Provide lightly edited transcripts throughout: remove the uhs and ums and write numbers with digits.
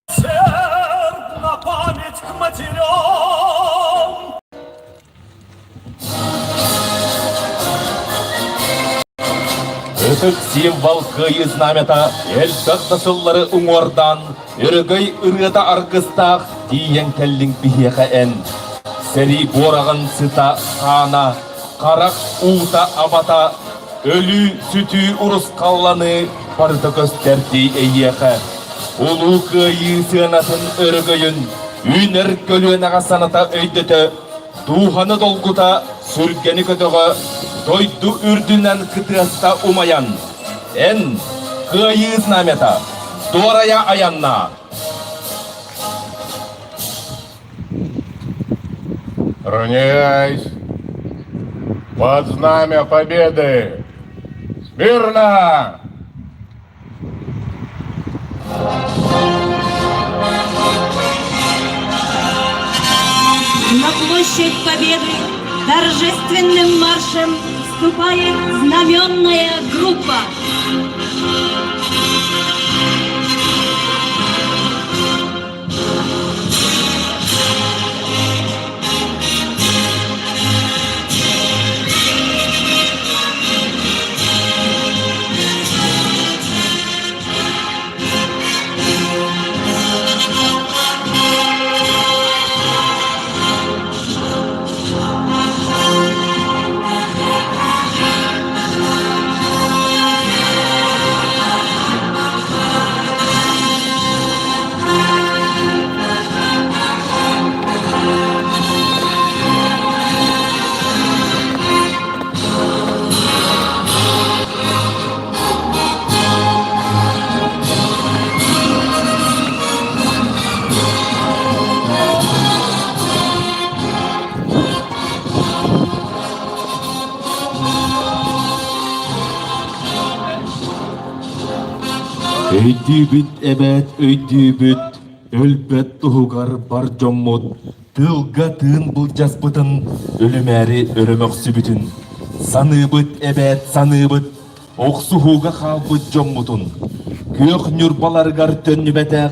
Милосердна память к матерям! Ытык символ Кыайыы знамята элбэх да сыллары уҥуордаан, өрөгөй ырыата аргыстаах тиийэн кэллиҥ биһиэхэ эн. Сэрии буораҕын сыта хаана, харах уута абата, өлүү-сүтүү урусхалланыы барыта көстөр дии эйиэхэ. Улуу Кыайыы сыанатын өрөгөйүн үүнэр көлүөнэҕэ саната өйдөтө, дууһаны долгута, сүргэни көтөҕө, дойду үрдүнэн кытыаста умайан, эн, Кыайыы знамята, дуорайа айаннаа! Равняйсь! Под знамя победы! Смирно! На площадь Победы торжественным маршем вступает знаменная группа. Өйдүүбүт эбээт өйдүүбүт, өлбөт туһугар бар дьоммут тыылга тыын былдьаспытын, өлүмээри өрө мөхсүбүтүн. Саныыбыт эбээт саныыбыт, охсуһууга хаалбыт дьоммутун. Күөх Ньурбаларыгар төннүбэтэх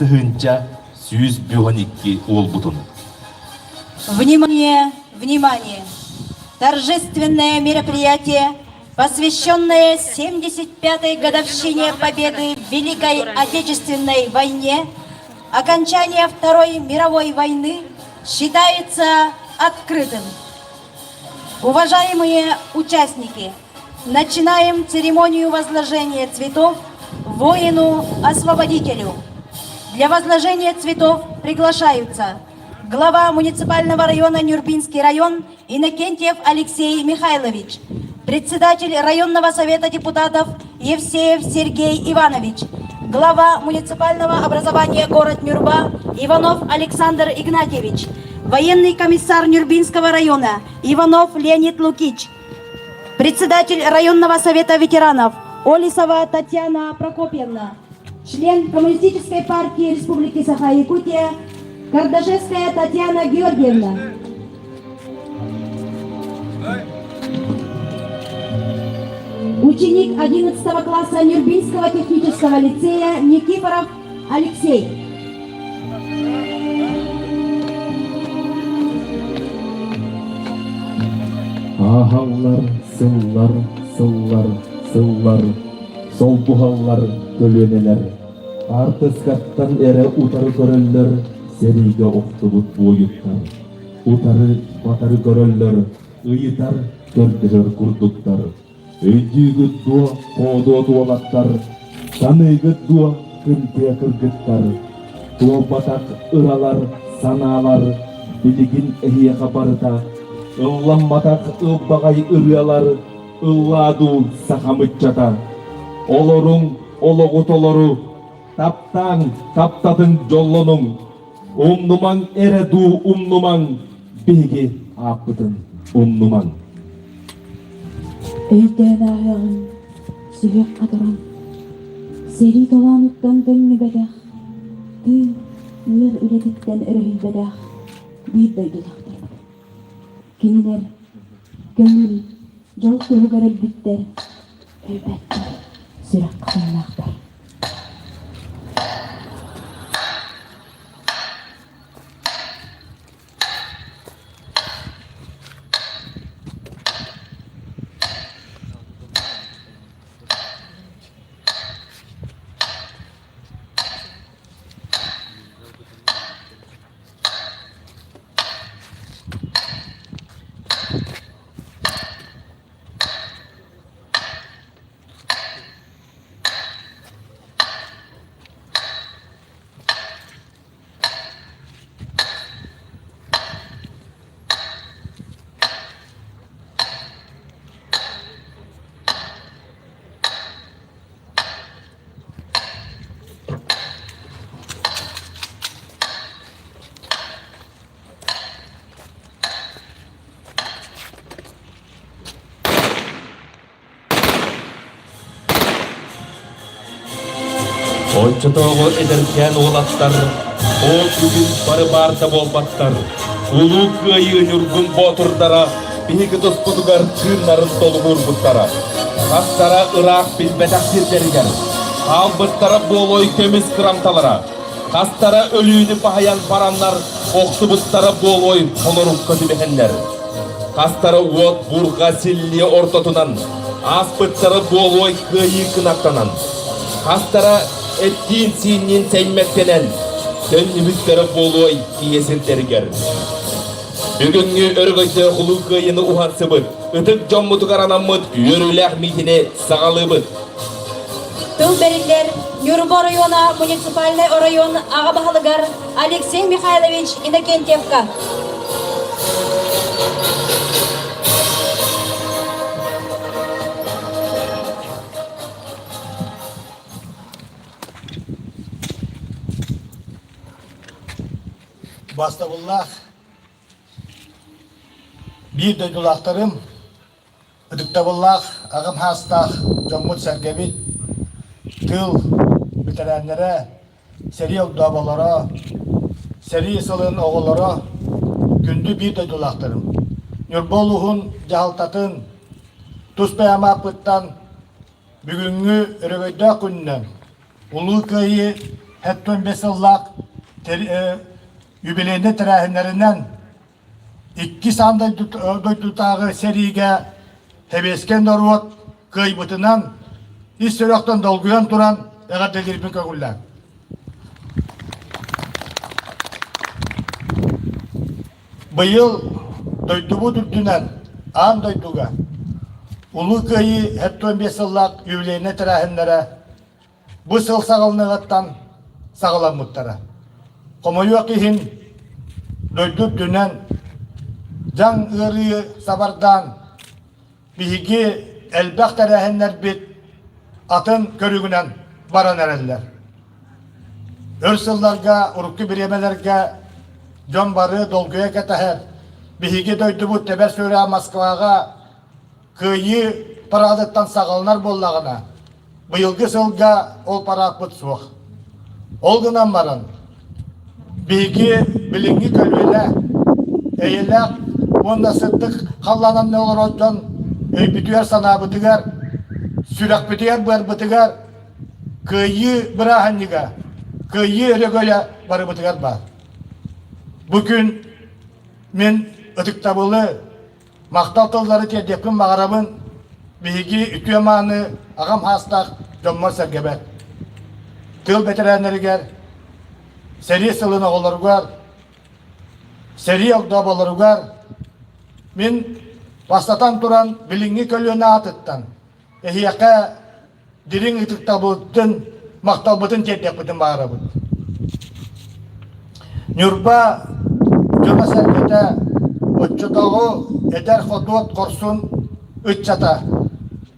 1112 уолбутун. Внимание, внимание! Торжественное мероприятие посвященное 75-й годовщине Победы в Великой Отечественной войне, окончание Второй мировой войны считается открытым. Уважаемые участники, начинаем церемонию возложения цветов воину-освободителю. Для возложения цветов приглашаются глава муниципального района Нюрбинский район Иннокентьев Алексей Михайлович, председатель районного совета депутатов Евсеев Сергей Иванович, глава муниципального образования город Нюрба Иванов Александр Игнатьевич, военный комиссар Нюрбинского района Иванов Леонид Лукич, председатель районного совета ветеранов Олисова Татьяна Прокопьевна, член Коммунистической партии Республики Саха-Якутия Кардашевская Татьяна Георгиевна. Ученик 11 класса Нюрбинского технического лицея Никифоров Алексей. Ааһаллар сыллар, сыллар, сыллар, солбуһаллар көлүөнэлэр. Хаартыскаттан эрэ утары көрөллөр сэриигэ охтубут буойуттар. Утары батары көрөллөр, ыйытар, көрдөһөр курдуктар. Өйдүүгүт дуо, хоодуот уолаттар, саныыгыт дуо, кыргыа кыргыттар? Туолбатах ыралар, санаалар билигин эһиэхэ барыта ылламматах ылбаҕай ырыалар ыллаа дуу сахам ыччата. Олоруҥ, олоҕу толору, таптааҥ, таптатыҥ, дьоллонуҥ. Умнумаҥ эрэ дуу умнумаҥ, биһиги ааппытын умнумаҥ. Өйдөөн ааһыаҕыҥ, сүһүөххэ туран, сэрии толоонуттан төннүбэтэх, тыын ыар үлэтиттэн өрөһүйбэтэх биир дойдулаахтарбыт. Кинилэр көҥүл, дьол туһугар өлбүттэр, өлбөттөр, сүрэххэ тыыннаахтар. Оччотооҕу эдэркээн уолаттар ол бүгүн бары баар да буолбаттар. Улуу Кыайыы ньургун боотурдара биһиги туспутугар тыыннарын толугурбуттара. Хастара ыраах билбэтэх сирдэригэр хаалбыттара буолуой көмүс кырамталара. Хастара өлүүнү баһыйан бараннар охсубуттара буолуой холорукка түбэһэннэр. Хастара уот бурҕа силлиэ ортотунан ааспыттара буолуой кыайыы кынаттанан. Хастара эттиин-сиинниин сэймэктэнэн төннүбүттэрэ буолуой ийэ сирдэригэр. Бүгүҥҥү өрөгөйдөөх улуу кыайыыны уһансыбыт, ытык дьоммутугар анаммыт үөрүүлээх миитини саҕалыыбыт. Тыл бэриллэр Ньурба оройуона муниципальнай оройуон аҕа баһылыгар Алексей Михайлович Иннокентьевка. Бастабыллаах биир дойдулаахтарым, ытыктабыллаах аҕам саастаах дьоммут-сэргэбит, тыыл бэтэрээннэрэ, сэрии огдооболоро, сэрии сылын оҕолоро, күндү биир дойдулаахтарым. Ньурба улууһун дьаһалтатын тус бэйэм ааппыттан Бүгүҥҥү өрөгөйдөөх күнүнэн Улуу Кыайыы 75 сыллаах юбилейнай тэрээһиннэринэн иккис аан дойдутааҕы сэриигэ сэбиэскэй норуот кыайбытынан ис сүрэхтэн долгуйан туран эҕэрдэлиирбин көҥүллээҥ. Быйыл дойдубут үрдүнэн аан дойдуга Улуу Кыайыы 75 сыллаах юбилейнай тэрээһиннэрэ бу сыл саҕаланыаҕыттан саҕаламмыттара. Хомойуох иһин, дойду үрдүнэн дьаҥ ыарыы сабардаан Биһиги элбэх тэрээһиннэрбит атын көрүҥүнэн баран эрэллэр. Өр сылларга, урукку бириэмэлэргэ дьон бары долгуйа кэтэһэр. Биһиги дойдубут тэбэр сүрэҕэ Москваҕа Кыайыы параадыттан саҕаланар буоллаҕына, Быйылгы сылга ол парааппыт суох. Ол гынан баран, биһиги билиҥҥи көлүөнэ эйэлээх уонна сырдык халлаанан олорор дьон өйбүтүгэр-санаабытыгар, сүрэхпитигэр-быарбытыгар Кыайыы бырааһынньыга, Кыайыы өрөгөйө барыбытыгар баар. Бу күн мин ытыктабылы Махтал тыллары тиэрдиэхпин баҕарабын биһиги үтүө-мааны аҕам саастаах дьоммор-сэргэбэр, тыыл бэтэрээннэригэр, сэрии сылын оҕолоругар, сэрии огдооболоругар мин бастатан туран билиҥҥи көлүөнэ аатыттан эһиэхэ дириҥ ытыктабылбытын, махталбытын тиэрдиэхпитин баҕарабыт. Ньурба дьоно-сэргэтэ оччотооҕу эдэр хотуот хорсун ыччата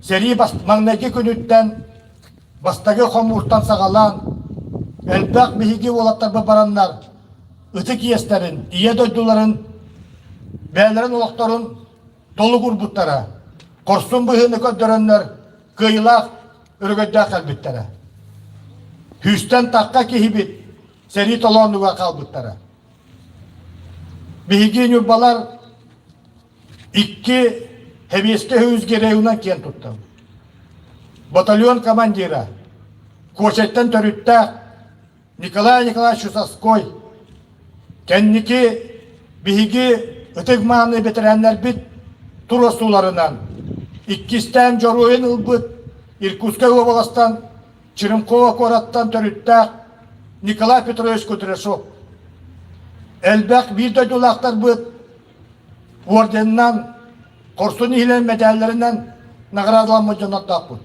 сэрии маҥнайгы күнүттэн бастакы хомууртан саҕалаан элбэх биһиги уолаттарбыт бараннар ытык иэстэрин, ийэ дойдуларын, бэйэлэрин олохторун толугурбуттара, хорсун быһыыны көрдөрөннөр кыайыылаах өрөгөйдөөх кэлбиттэрэ. Күүстэн тахха киһибит сэрии толоонугар хаалбыттара. Биһиги ньурбалар икки Хэбиэскэ үс геройунан киэн туттабыт. Батальон командира, Куочайтан төрүттээх Николай Николаевич Чусовской кэнники биһиги ытык-мааны бэтэрээннэрбит туруорсууларынан иккистээн дьоруойун ылбыт Иркутскай уобаластан Черемкова куораттан төрүттээх Николай Петрович Кудряшов. Элбэх биир дойдулаахтарбыт орденынан, хорсун иһилэр мэтээллэринэн наҕараадаламмыт дьоннордоохпут.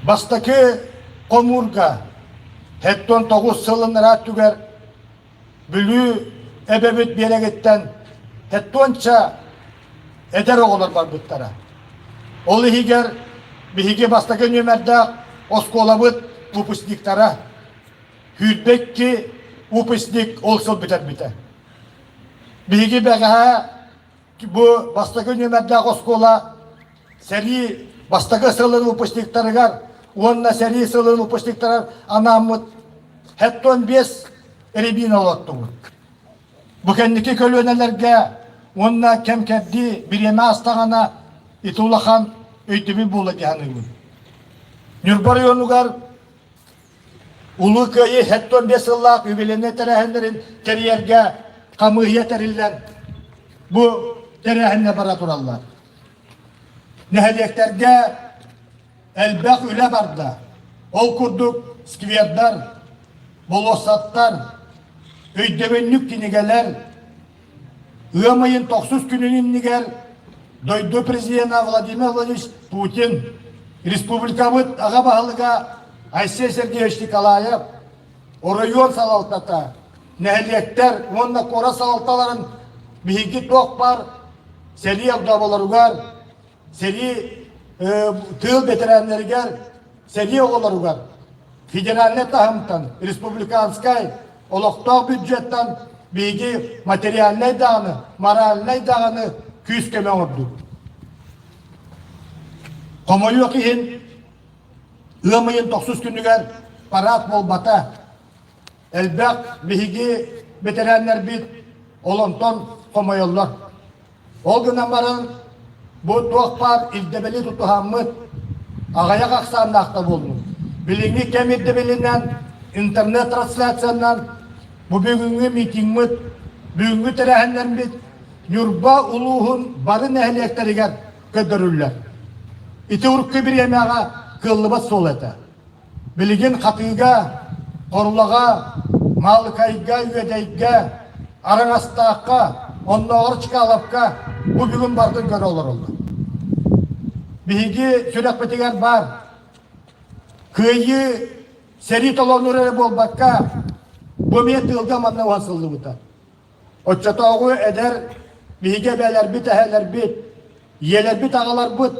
Бастакы хомуурга 79 сылын ыраат түгэр Бүлүү эбэбит биэрэгиттэн 70 эдэр оҕолор барбыттара. Ол иһигэр биһиги бастакы нүөмэрдээх оскуолабыт выпускниктара 22 выпускник ол сыл бүтэрбитэ. Биһиги бэҕэһээ бу бастакы нүөмэрдээх оскуола сэрии бастакы сылын выпускниктарыгар. уонна сэрии сылын выпускниктарар анааммыт 75 рябина олоттубут. Бу кэнники көлүөнэлэргэ уонна кэм-кэрдии бириэмэ аастаҕына ити улахан өйдөбүл буола дии саныыбын. Ньурба оройуонугар Улуу Кыайыы 75 сыллаах юбилейнай тэрээһиннэрин тэрийэргэ хамыыһыйа тэриллэн бу тэрээһиннэр бара тураллар. Нэһилиэктэргэ элбэх үлэ барда. Ол курдук сквердар, болуоссаттар, өйдөбүнньүк кинигэлэр ыам ыйын тохсус күнүн иннигэр дойду президена Владимир Владимирович Путин, республикабыт аҕа баһылыга Айсен Сергеевич Николаев, оройуон салалтата, нэһилиэктэр уонна куорат салалталарын биһиги туох баар сэрии огдооболоругар, сэрии тыыл бэтэрээннэригэр, сэрии оҕолоругар федеральнай таһымтан, республиканскай, олохтоох бюджеттан биһиги материальнай даҕаны, моральнай даҕаны күүс-көмө оҥордубут. Хомойуох иһин, ыам ыйын тохсус күнүгэр парад буолбата. Элбэх биһиги бэтэрээннэрбит олонтон хомойоллор. Ол гынан баран, бу туох баар ирдэбили тутуһаммыт, аҕыйах ахсааннаах да буоллун, билиҥҥи кэм ирдэбилинэн, интернет-трансляциянан бу бүгүҥҥү митиҥмит, бүгүҥҥү тэрээһиннэрбит Ньурба улууһун бары нэһилиэктэригэр көрдөрүллэр. Ити урукку бириэмэҕэ кыаллыбат суол этэ. Билигин Хатыыга, Хорулаҕа, Маалыкайга, Үөдэйгэ, Араҥастаахха, оннооҕор Чкаловка бу бүгүн барытын көрө олороллор. Биһиги сүрэхпитигэр баар Кыайыы сэрии толоонур эрэ буолбакка, бу эмиэ тыылга манна уһансыллыбыта. Оччотооҕу эдэр биһиги эбээлэрбит, эһээлэрбит, ийэлэрбит, аҕаларбыт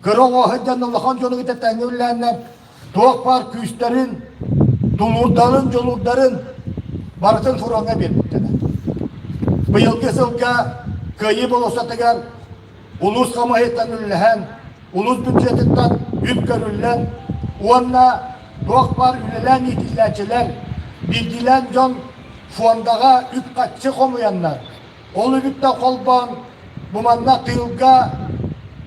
кыра оҕо сылдьан улахан дьону кытта тэҥҥэ үлэлээннэр туох баар күүстэрин, тулуурдарын, дьулуурдарын барытын фроҥҥа биэрбиттэрэ. Быйылгы сылга Кыайыы болуоссатыгар улуус хамыыһыйаттан үлэлэһэн, улуус бюджетыттан үп көрүллэн уонна туох баар үлэлээн иитиллээччилэр, биирдиилээн дьон фондаҕа үп-харчы хомуйаннар, ол үбүттэн холбоон бу манна тыылга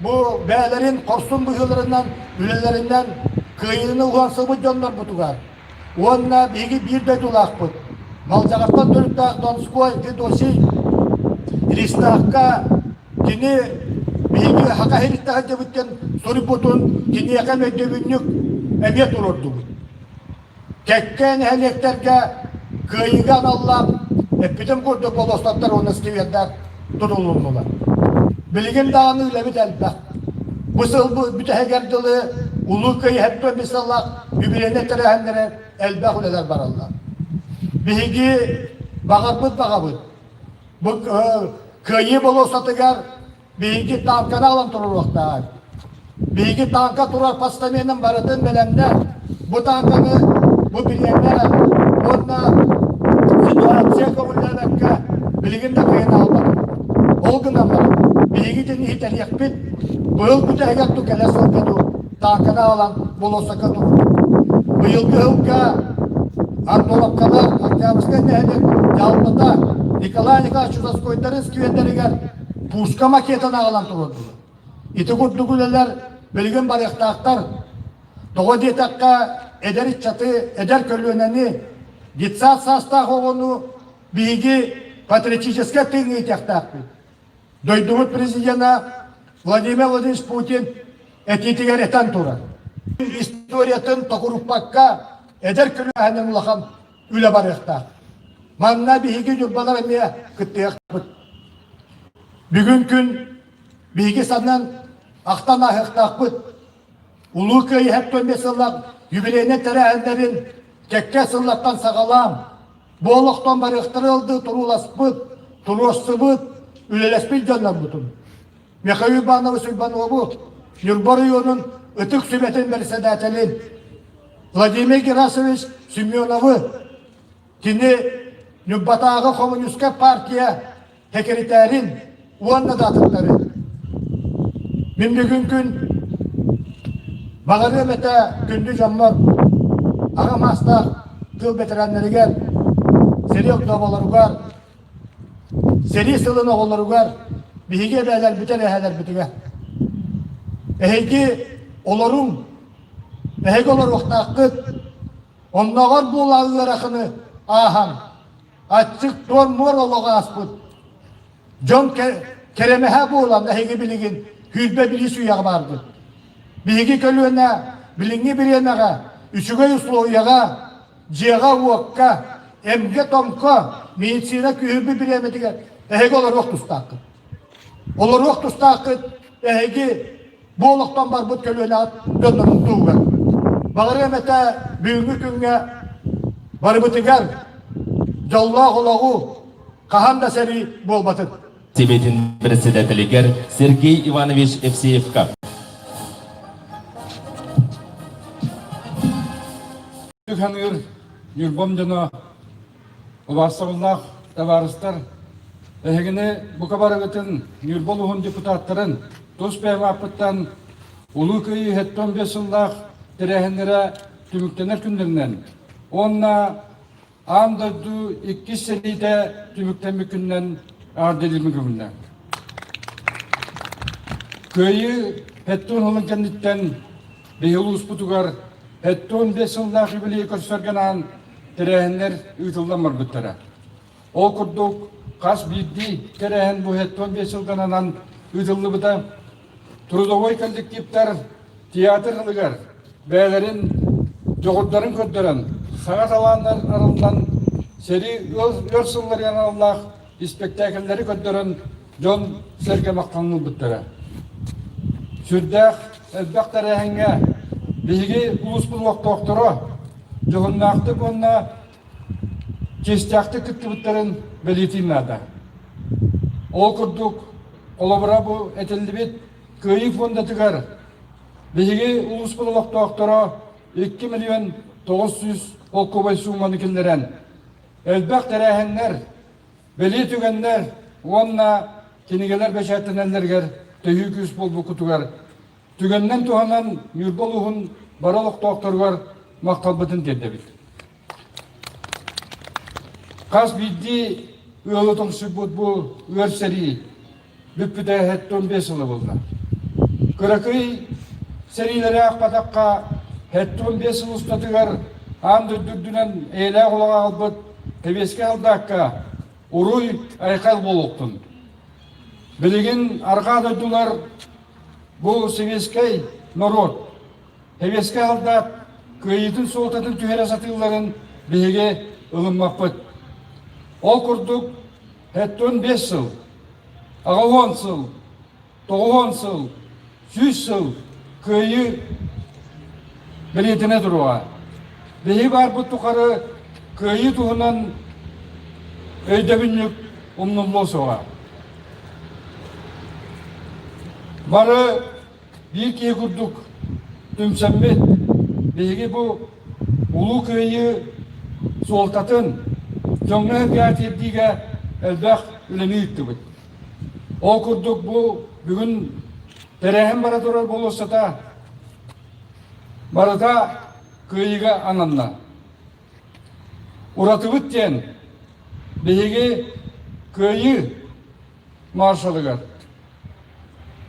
бу бэйэлэрин хорсун быһыыларынан, үлэлэринэн кыайыыны уһансыбыт дьоннорбутугар уонна биһиги биир дойдулаахпыт Малдьаҕартан төрүттээх Донской Федосий Ристаахка кини биһиги Хака иһиттэ сылдьыбыт суруйбутун киниэхэ өйдөбүнньүк эмиэ туруордубут. Кэккэ нэһилиэктэргэ кыайыыга аналлаах эппитим курдук болуоссаттар уонна сквердэр тутулуннулар. Билигин даҕаны үлэбит элбэх. Бу сыл бүтэһигэр дылы Улуу Кыайыы 75 сыллаах юбилейнай тэрээһиннэрэ элбэх үлэлэр бараллар. Биһиги баҕарбыт баҕабыт бу Кыайыы болуоссатыгар Биһиги тааҥканы аҕалан туруоруохтааҕар. Биһиги тааҥка турар постаменын барытын бэлэмнэ. Бу тааҥканы бу бириэмэ уонна ситуация көҥүллээбэккэ билигин да кыайан аҕалбатыбыт. Ол гынан баран биһиги итини итэриэхпит. Быйыл бүтэһигэр ту кэлэр сылга дуу тааҥканы аҕалан болуоссакка туруорбут. Быйылгы сылга Антоновкалар Октябрьскай нэһилиэк дьаһалтата Николай Николаевич Чудовскойдарын сквердэригэр пушка макетын аҕалан туруордулар. Ити курдук үлэлэр билигин барыахтаахтар. Тоҕо диэтэххэ, эдэр ыччаты, эдэр көлүөнэни, детсад саастаах оҕону биһиги патриотическай тыыҥҥа иитиэхтээхпит. Дойдубут президена Владимир Владимирович Путин этиитигэр этэн турар. Историятын токуруппакка эдэр көлүөнэнэн улахан үлэ барыахтаах. Манна биһиги ньурбалар эмиэ кыттыахпыт. Бүгүн күн биһиги санан ахтан ааһыахтаахпыт. Улуу Кыайыы 75 сыллаах юбилейнай тэрээһиннэрин кэккэ сыллартан саҕалаан, бу олохтон барыахтары ылды турууласпыт, туруорсубут, үлэлэспит дьоннорбутун. Михаил Иванович Уйбанову, Ньурба оройуонун Ытык Сүбэтин бэрэссэдээтэлин Владимир Герасимович Семеновы, кини Ньурбатааҕы Коммунистскай партия сэкиритээрин уонна да атыттары. Мин бүгүн күн. Баҕарыам этэ күндү дьоммор, аҕа маастаах тыыл бэтэрээннэригэр, сэрии огдооболоругар, сэрии сылын оҕолоругар, биһиги эбээлэрбитин эһээлэрбитигэр. Эһиги олоруҥ, эһиги олоруохтааххыт, оннооҕор буола ыараханы ааһан, аччык туор-муор олоҕу ааспыт Дьон кэрэмэһэ буолан эһиги билигин 21 үйэҕэ бааргыт. Биһиги көлүөнэ билиҥҥи бириэмэҕэ үчүгэй условияҕа, дьиэҕэ-уокка, эмгэ-томко, медицина күүһүрбүт бириэмэтигэр эһиги олоруох тустааххыт. Олоруох тустааххыт эһиги бу олохтон барбыт көлүөнэҕит дьоннорун туһугар. Баҕарыам этэ бүгүҥҥү күҥҥэ барыбытыгар дьоллоох олоҕу, хаһан да сэрии буолбатын. Сэбиэтин председателигэр Сергей Иванович Евсеевка. Ханыыр Ньурбам дьоно, убаастабыллаах табаарыстар, эһигини бука барыгытын Ньурба улууһун депутаттарын тус бэйэм ааппыттан Улуу Кыайыы 75 сыллаах тэрээһиннэрэ түмүктэнэр күннэринэн уонна Аан дойду иккис сэриитэ түмүктэммит күнүнэн эҕэрдэлиирбин көҥүллээҥ. Кыайыы 70 сылын кэнниттэн биһи улууспутугар 75 сыллаах юбилейы көрсөргө анаан тэрээһиннэр ыытыллан барбыттара. Ол курдук, хас биирдии тэрээһин бу 75 сылга ананан ыытыллыбыта. Трудовой коллективтар театр ылыгар бэйэлэрин дьоҕурдарын көрдөрөн, саҥа талааннар арыллан, сэрии өр сылларыгар аналлаах испэктээкиллэри көрдөрөн дьон сэргэ махтанан ылбыттара. Сүрдээх элбэх тэрээһиҥҥэ биһиги улууспут олохтоохторо дьоһуннаахтык уонна чиэстээхтик кыттыбыттарын бэлиэтиир наада. Ол курдук, холобура бу этиллибит Кыайыы фондатыгар биһиги улууспут олохтоохторо 2 миллион 900 холкуобай сууманы киллэрэн, элбэх тэрээһиннэр, бэлиэ түгэннэр уонна кинигэлэр бэчээттэнэллэригэр төһүү күүс буолбуккутугар түгэнинэн туһанан Ньурба улууһун бары олохтоохторугар махталбытын тиэрдэбит. Хас биирдии ыалы тоҥсуйбут бу ыар сэрии бүппүтэ 75 сыла буолла. Кыракый сэриилэри аахпатахха 75 сыл устатыгар аан дойду үрдүнэн эйэлээх олоҕу аҕалбыт Сэбиэскэй халдаакка уруй айхал буолуохтун. Билигин арҕаа дойдулар бу сэбиэскэй норуот Сэбиэскэй халдаат кыайыытын суолтатын түһэрэ сатыылларын биһиги ылыммаппыт. Ол курдук 75 сыл, 80 сыл, 90 сыл, 100 сыл кыайыы бэлиэтэнэ туруоҕа. Биһиги баарбыт тухары кыайыы туһунан өйдөбүнньүк умнуллуо суоҕа. Бары биир киһи курдук түмсэммит, биһиги бу Улуу Кыайыы суолтатын дьоҥҥо-сэргэҕэ тиэрдиигэ элбэх үлэни ыыттыбыт. Ол курдук бу бүгүн тэрээһин бара турар болуоссата барыта Кыайыыга ананна. Уратыбыт диэн биһиги Кыайыы маршалыгар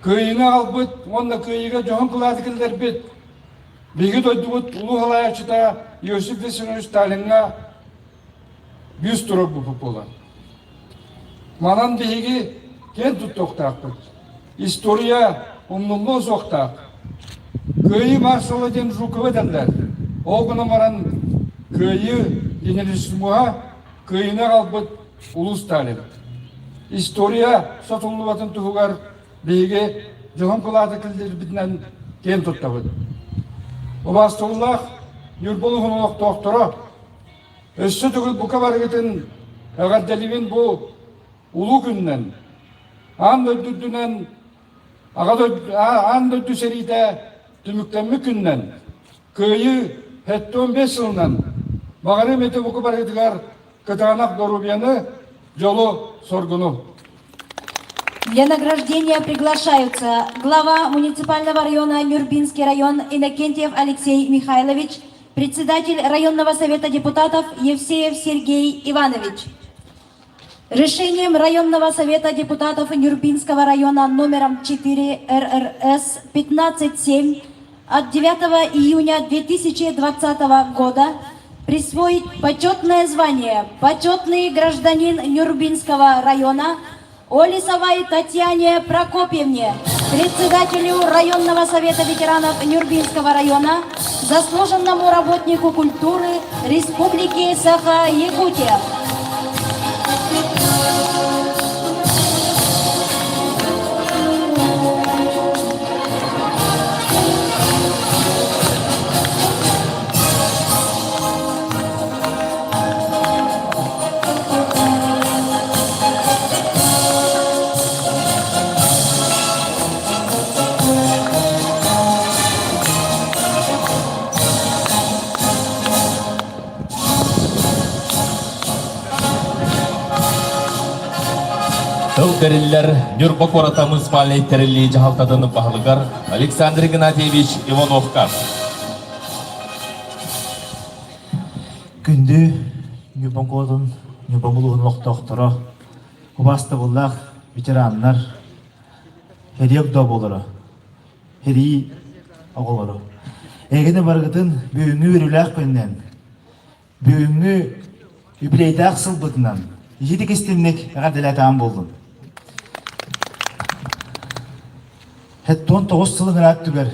Кыайыыны аҕалбыт уонна кыайыыга дьоһун кылааты киллэрбит биһиги дойдубут улуу салайааччыта Иосиф Виссарионович Сталиҥҥа бюст туруорбуппут буолар. Манан биһиги киэн туттуохтаахпыт. История умнуллуо суохтаах. Кыайыы маршала диэн Жукова этэллэр. Ол гынан баран Кыайыы генералиссимуһа кыайыыны аҕалбыт Улуу Сталин. История сотуллубатын туһугар биһиги дьоһун кылааты киллэрбитинэн киэн туттабыт. Убаастабыллаах Ньурба улууһун олохтоохторо, өссө төгүл бука барыгытын эҕэрдэлиибин бу улуу күнүнэн, аан дойду үрдүнэн Аҕа дойду, аан дойду сэриитэ түмүктэммит күнүнэн, Кыайыы 75 сылынан баҕарыам этэ бука барыгытыгар кытаанах доруобуйаны, дьолу-соргуну. Для награждения приглашаются глава муниципального района Нюрбинский район Иннокентьев Алексей Михайлович, председатель районного совета депутатов Евсеев Сергей Иванович. Решением районного совета депутатов Нюрбинского района номером 4 РРС 15.7 от 9 июня 2020 года присвоить почетное звание «Почетный гражданин Нюрбинского района» Олесовой Татьяне Прокопьевне, председателю районного совета ветеранов Нюрбинского района, заслуженному работнику культуры Республики Саха-Якутия. Тыл бэриллэр Ньурба куората муниципальнай тэриллии дьаһалтатын баһылыгар Александр Игнатьевич Ивановка. Күндү Ньурба куоратын Ньурба улууһун олохтоохторо, убаастабыллаах ветераннар, Херии огдооболоро, Херии оҕолоро. Эһигини барыгытын бүгүҥҥү үөрүүлээх күнүнэн, бүгүҥҥү юбилейдаах сылбытынан ититик истинник эҕэрдэлээтэҕим буоллун. 79 сылын ырааттыгар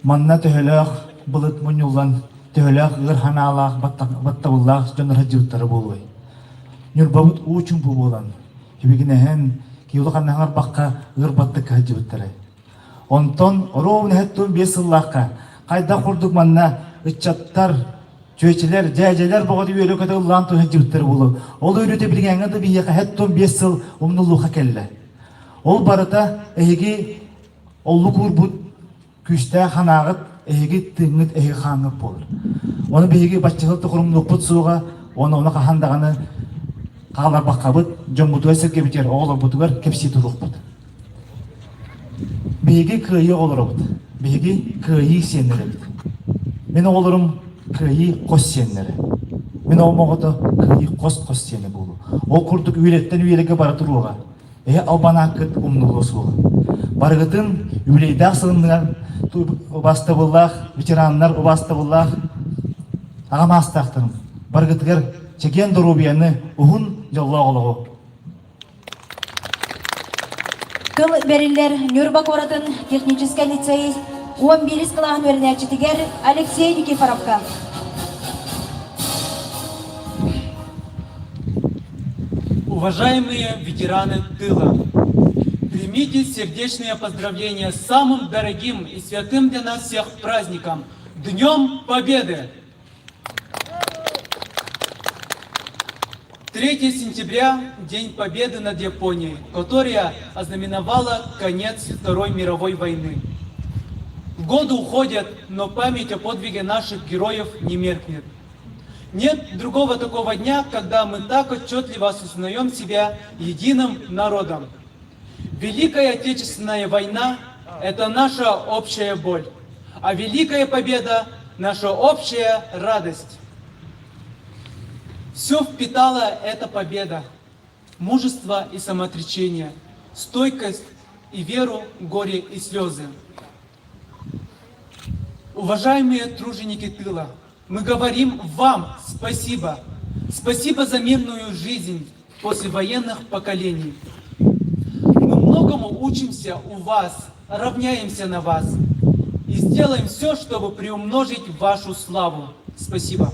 Манна төһөлөөх былыт мунньуллан, төһөлөөх ыар санаалаах, баттабыллаах дьон сылдьыбыттара буолуой? Ньурбабыт уу чуҥпу буолан, кибигинэһэн, киһи ханнаһан барбакка ыар баттыкка сылдьыбыттара. Онтон оруобуна 75 сыллаахха хайдах курдук манна ыччаттар, чүөчэлэр, дьээдьэлэр боҕоду үөрэ-көтө ыллаан туһа сылдьыбыттара буолуо. Ол үөрүүтэ билиҥҥэ да биһиэхэ 75 сыл умнуллуохха кэллэ. Ол барыта эһиги Оллук уурбут күүстээх санааҕыт эһиги тыыҥҥыт эһиги хааҥҥыт буолар. Ону биһиги баччаһыл тохорумнуохпут суоҕа, уонна ону хаһан даҕаны хаалларбаккабыт, дьоммутугар-сэргэбитигэр, оҕолорбутугар кэпсии туруохпут. Биһиги кыайыы оҕолоробут. Биһиги кыайыы сиэннэрэбит. Мин оҕолорум кыайыы хос сиэннэрэ. Мин оҕом оҕото кыайыы хос-хос сиэнэ буолуо. Ол курдук үйэлэртэн үйэлэргэ бара туруоҕа. Эһи албанааккыт умнуллуо суоҕа. Барыгытын үбүлүөйдээх сылынныгар убаастабыллаах ветераннар убаастабыллаах аҕа маастаахтарым барыгытыгар чэгиэн доруобуйаны, уһун дьоллоох олоҕу. Тыл бэриллэр Ньурба куоратын техническэй лицей 11 кылааһын үөрэнээччитигэр Алексей Никифоровка. Уважаемые ветераны тыла, примите сердечные поздравления с самым дорогим и святым для нас всех праздником – Днем Победы! 3 сентября – День Победы над Японией, которая ознаменовала конец Второй мировой войны. Годы уходят, но память о подвиге наших героев не меркнет. Нет другого такого дня, когда мы так отчетливо осознаем себя единым народом. Великая Отечественная война – это наша общая боль, а Великая Победа – наша общая радость. Все впитала эта победа. Мужество и самоотречение, стойкость и веру, горе и слезы. Уважаемые труженики тыла, мы говорим вам спасибо. Спасибо за мирную жизнь после военных поколений. Мы многому учимся у вас, равняемся на вас и сделаем все, чтобы приумножить вашу славу. Спасибо.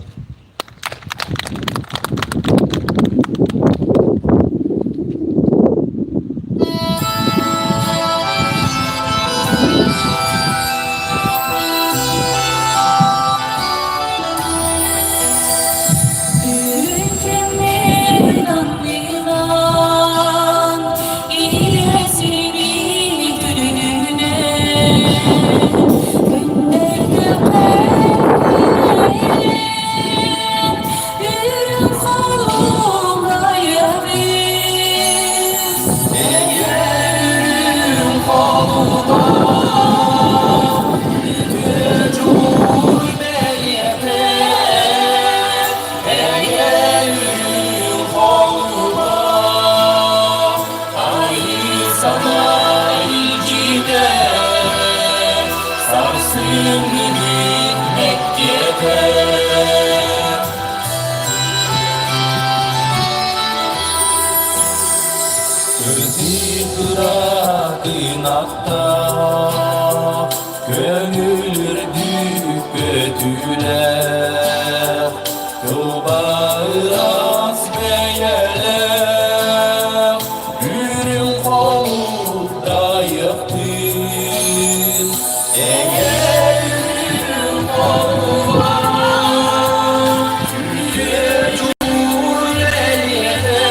Кыраатынахта көҥүлүрдүү көтүүлээх тылбаас бэйэлээх үрүҥ холугдайыахтыын эҥээрин холуга үтүө дьуур бэлиэтэ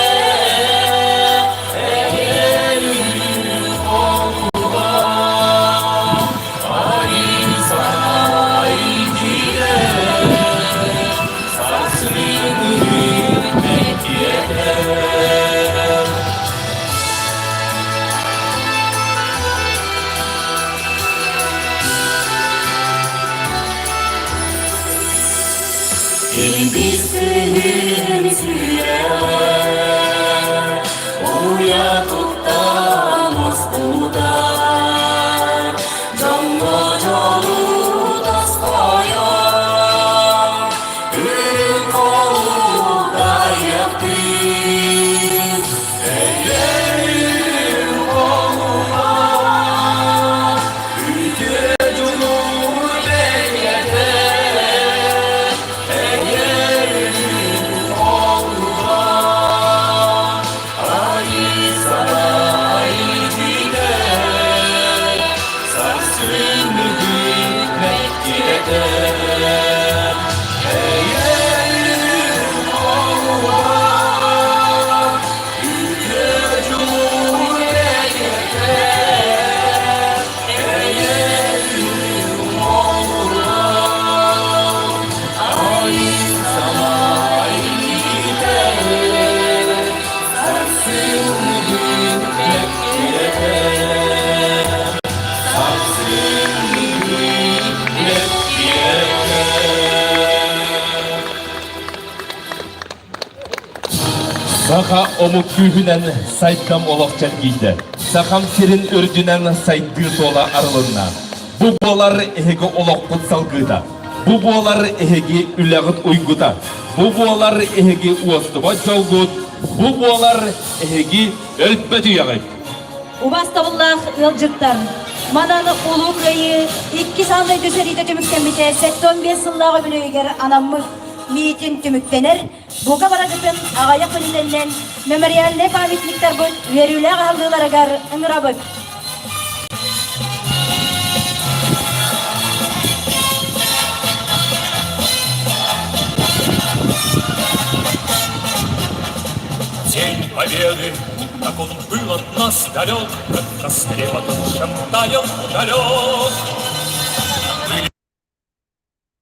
Илбис сүрэҕэр Уйа туттан успутар, дьоҥҥо дьолу тосхойор, үрүҥ холугдайыахтыыр, эйэрин холуга, үтүө дьулуур бэйэтэ, Саха омук күүһүнэн сайдам олох чэлгийдэ. Сахам сирин үрдүнэн сайдыы суола арылынна. Бу буолар эһиги олохпут салгыыта. Бу буолар эһиги үлэҕит уйгута. Бу буолар эһиги уостубат дьолгут. Бу буолар эһиги өлбөт үйэҕит. Убаастабыллаах ыалдьыттар, манан Улуу Кыайыы иккис аан дойду сэриитэ түмүктэммитэ 75 сыллаах үбүлүөйүгэр анаммыт миитин түмүктэнэр. Бука барыгытын аҕыйах мүнүүтэннэн мемориальнай памятниктарбыт үөрүүлээх аһыллыыларыгар ыҥырабыт. День Победы, как он был от нас далек, как в костре потухшем таял далек.